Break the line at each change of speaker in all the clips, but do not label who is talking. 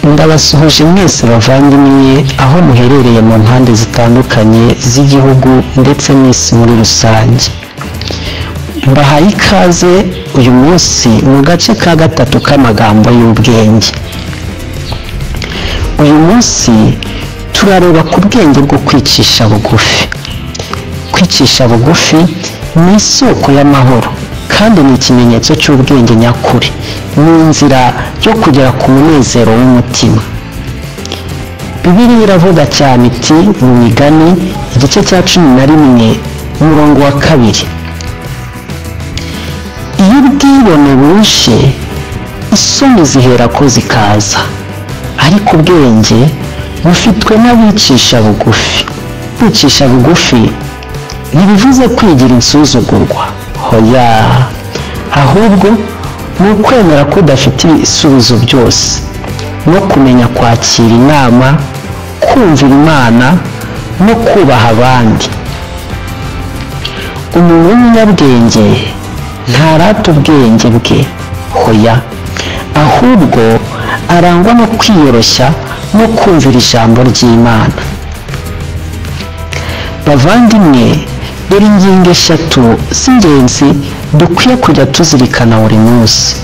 Ndabasuhuje mwese bavandimwe aho muherereye mu mpande zitandukanye z'igihugu ndetse n'isi muri rusange. Mbahaye ikaze uyu munsi mu gace ka gatatu k'amagambo y'ubwenge. Uyu munsi turareba ku bwenge bwo kwicisha bugufi. Kwicisha bugufi ni isoko y'amahoro kandi ni ikimenyetso cy'ubwenge nyakuri. Ni inzira yo kugera ku munezero w'umutima. Bibiliya iravuga cyane iti mu Migani igice cya 11 umurongo wa 2. Iyo ubwibone buje, isoni zihera ko zikaza, ariko ubwenge bufitwe n'abicisha bugufi. Kwicisha bugufi ntibivuze kwigira insuzugurwa, hoya, ahubwo ni ukwemera ko udafite ibisubizo byose, no kumenya kwakira inama, kumvira Imana no kubaha abandi. Umuntu w'umunyabwenge ntarata ubwenge bwe, hoya, ahubwo arangwa no kwiyoroshya no kumvira ijambo ry'Imana. Bavandimwe, dore ingingo 3 z'ingenzi dukwiye kujya tuzirikana buri munsi.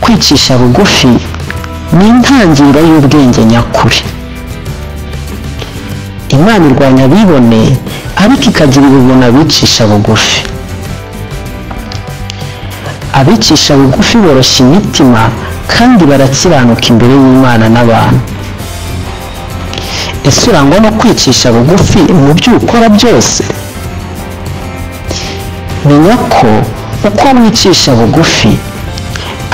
Kwicisha bugufi ni intangiriro y'ubwenge nyakuri. Imana irwanya abibone, ariko ikagira ubuntu abicisha bugufi. Abicisha bugufi boroshya imitima kandi barakiranuka imbere y'Imana n'abantu. Ese urangwa no kwicisha bugufi mu byo ukora byose? Menya ko uko wicisha bugufi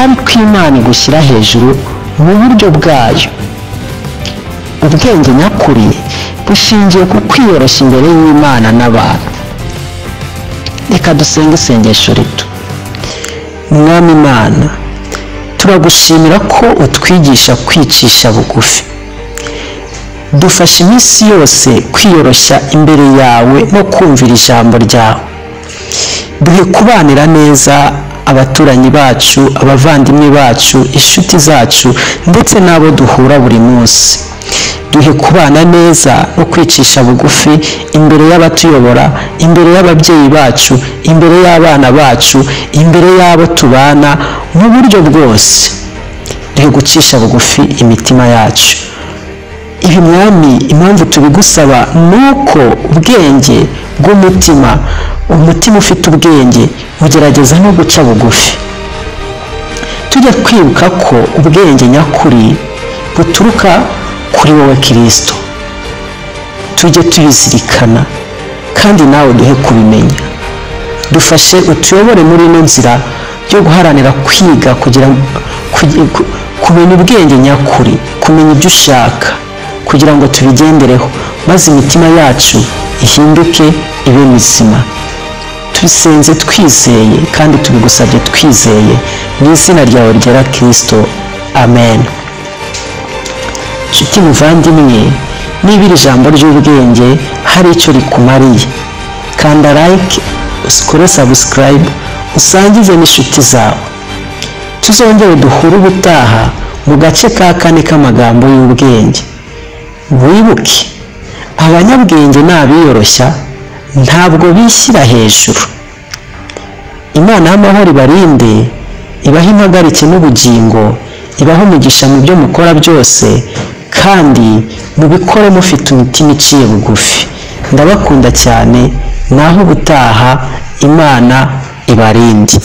ariko Imana igushyira hejuru mu buryo bwayo. Ubwenge nyakuri bushingiye ku kwiyoroshya imbere y'Imana n'abantu. Reka dusenge isengesho rito. Mwami Imana, turagushimira ko utwigisha kwicisha bugufi. Dufashe iminsi yose kwiyoroshya imbere yawe no kumvira ijambo ryawe. Duhe kubanira neza abaturanyi bacu, abavandimwe bacu, inshuti zacu ndetse n'abo duhura buri munsi. Duhe kubana neza no kwicisha bugufi imbere y'abatuyobora, imbere y'ababyeyi bacu, imbere y'abana bacu, imbere y'abo tubana mu buryo bwose. Duhe gucisha bugufi imitima yacu. Ibi Mwami, impamvu tubigusaba nuko ubwenge bw'umutima, umutima ufite ubwenge ugerageza no guca bugufi. Tujya kwibuka ko ubwenge nyakuri buturuka kuri wowe Kristo. Tujye tubizirikana kandi nawe duhe kubimenya. Dufashe utuyobore muri ino nzira yo guharanira kwiga kugira kumenya ubwenge nyakuri, kumenya ibyo ushaka kugira ngo tubigendereho, maze imitima yacu ihinduke ibe mizima. Tubisenze twizeye kandi tubigusabye twizeye mu izina ryawe ryera Kristo, amen. Nshuti muvandimwe, niba iri jambo ry'ubwenge hari icyo rikumariye, kanda like, ukore subscribe, usangize n'inshuti zawe. Tuzongere duhure ubutaha mu gace ka 4 k'amagambo y'ubwenge. Wibuke, abanyabwenge n'abiyoroshya ntabwo bishyira hejuru. Imana y'amahoro ibarinde, ibahe impagarike n'ubugingo, ibahe umugisha mu byo mukora byose, kandi mubikore mufite umutima iciye bugufi. Ndabakunda cyane, naho ubutaha Imana ibarinde.